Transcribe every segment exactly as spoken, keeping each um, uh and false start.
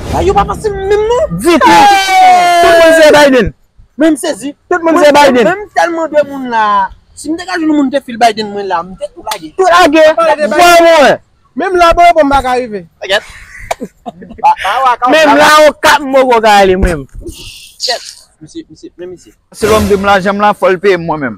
Bagay yo pa fasil menm non. Ditou. Tout moun se Biden. Men m sezi. Tout moun se Biden. Men m tèlman de moun la. Si m te ka jwenn yon moun te fil Biden mwen la, m te tou lage. Tou lage. Vwa mwen. Menm la bon, bon, m pa ka rive. Tèt. Menm la, on kat m poko ka ale menm. Tèt. Misye, misye, men misye. Se lòm de m lajan m la, fò l peye m mwen menm.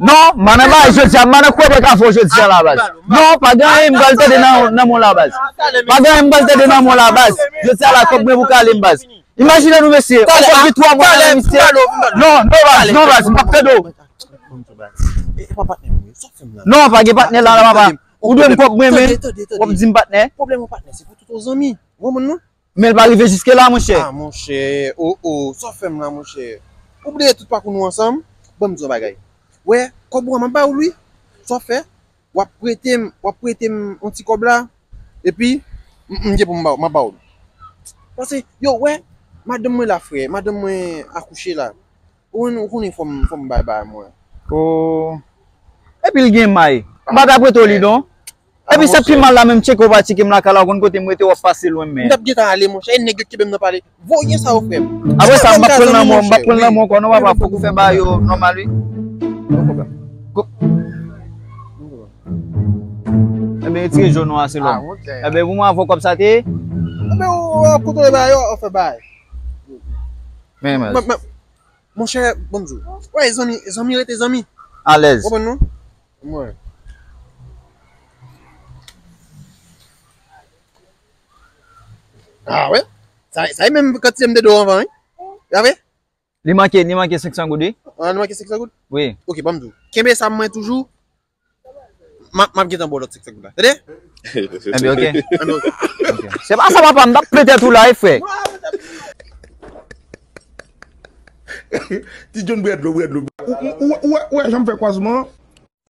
Non, m pa nan bagay jodi a, m pa nan kwè bèk afè w jodi a la baz. Non, pa gen anyen m pral tande nan, nan men w la baz. Pa gen anyen m pral tande nan men w la baz. Jodi a la, kòb mwen pou kale m baz. Imajine nou mesye, on kòb gen twa mwa nan men misye. Non, non baz, non baz, m p ap tande w. Non, pa gen patnè la, la papa. Ou dwe m kòb mwen, men w ap di m patnè. Pwoblèm ou patnè, se pou tout ou zanmi. Ou konprann non? Men l pa rive jiske la, monchè. Ah, monchè, oh, oh, sa w fè m la, monchè? Ou bliye tout pakou nou ansanm? Ban m di w yon bagay. Wè, kòb ou a, m ap ba ou l, wi. Sa w fè? W ap prete m, w ap prete m yon ti kòb la, epi m, m gen pou m ba w, m ap ba w l. Paske, yo, wè, madanm mwen la, frè, madanm mwen akouche la. Ou, ou konnen fò m, fò m bay bagay mwen. Oh. Epi l gen may. M pa t ap rete w li non. Epi sa pi mal la menm, tcheke w pa tcheke m lakay la, ou konn kote m rete, w ap pase lwen men. M t ap gentan ale, monchè, e nèg yo kenbe m nan pale. Voye sa yo fè m. Apre sa, m p ap pran l nan men w, m p ap pran l nan men w ankò non, papa, fòk ou fè bagay yo nòmal, wi. Ebyen, retire jòn ou a, se lòm. Ebyen, pou mwen, avè w kòb sa te ye? Ebyen, ou ap kontwole bagay yo, ou fè bagay. Men, men. Monchè, ban m di w. Wè, zanmi, zanmi rete zanmi. Alèz. Ou konprann non? Mwen. Ah, wè. Sa, sa e menm kantite m te do anvan, wi. Sa vre? Li manke, li manke senk san goud, wi. Ah, li manke senk san goud? Wi. Ok, ban m di w. Kenbe sa mwen toujou. M ap, m ap gentan ba w lòt senk san goud la. Tande? Enben, ok. Enben, ok. Ok. Se pa sa, papa, m t ap plen tèt ou la, wi, frè. Ti John, bwè dlo, bwè dlo. Ou, ou, ou, ou, ou wè jan m fè kwazman an?